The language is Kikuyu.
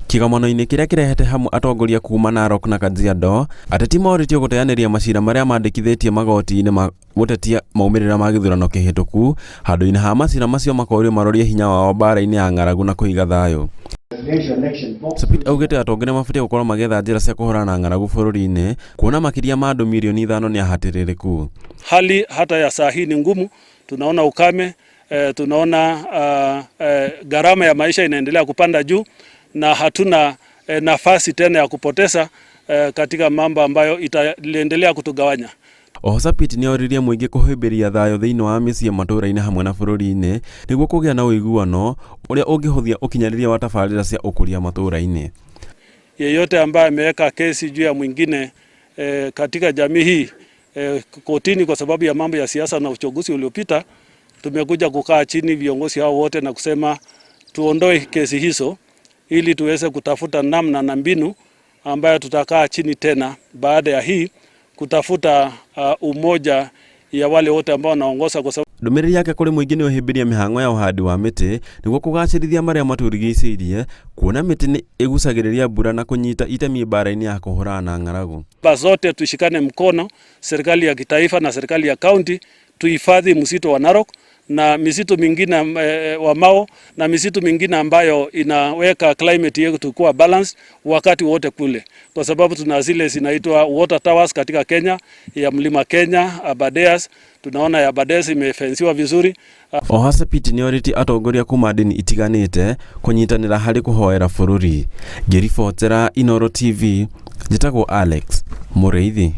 Kĩgomano-inĩ kĩrĩa kĩrehete hamwe atongoria kuma Narok na Kajiado, ateti morĩtio gũteanĩria macira marĩa mandĩkithĩtie magoti-inĩ ma gũtetia maumĩrĩra ma gĩthurano kĩhĩtũku, handũ-inĩ ha macira macio makorio marorie hinya wao mbara-inĩ ya ng'aragu na kũiga thayũ. Sapit augĩte atongoria mabatiĩ gũkorwo magĩetha njĩra cia kũhũrana na ng'aragu bũrũri-inĩ, kuona makĩria ma andũ mirioni 5 nĩ ahatĩrĩrĩku. Hali hata ya saa hii ni ngumu, tunaona ukame tunaona gharama ya maisha inaendelea kupanda juu na hatuna nafasi tena ya kupoteza katika mambo ambayo itaendelea kutugawanya. Oho Sapit nĩoririe mũingĩ kũhĩmbĩria thayũ thĩinĩ wa mĩciĩ matũra-inĩ hamwe na bũrũri-inĩ nĩguo kũgĩa na ũiguano ũrĩa ũngĩhũthia ũkinyanĩria wa tabarĩra cia ũkũria matũra-inĩ. Yeyote ambaye ameweka kesi juu ya mwingine katika jamii hii kotini kwa sababu ya mambo ya siasa na uchaguzi uliopita, tumekuja kukaa chini viongozi hao wote na kusema tuondoe kesi hizo ili tuweze kutafuta namna na mbinu ambayo tutakaa chini tena baada ya hii kutafuta umoja ya wale wote ambao wanaongoza kwa sababu Ndũmĩrĩri yake kũrĩ mũingĩ nĩ ũhĩmbĩria mĩhang'o ya ũhandi wa mĩtĩ nĩguo kũgacĩrithia marĩa matũrigicĩirie, kuona mĩtĩ nĩ ĩgucagĩrĩria mbura na kũnyita itemi mbara-inĩ ya kũhũrana na ng'aragu. Zote tushikane mkono, serikali ya kitaifa na serikali ya kaunti, tuhifadhi msitu wa Narok na misitu mingine wa Mao na misitu mingine ambayo inaweka climate yetu kuwa balance wakati wote kule, kwa sababu tuna zile zinaitwa water towers katika Kenya, ya Mlima Kenya, Aberdares, tunaona ya Aberdares imefensiwa vizuri. Oho Sapit nĩorĩtie atongoria kuma ndini itiganĩte kũnyitanĩra harĩ kũhoera bũrũri. Ngĩribotera Inooro TV, njĩtagwo Alex Mũrĩithi.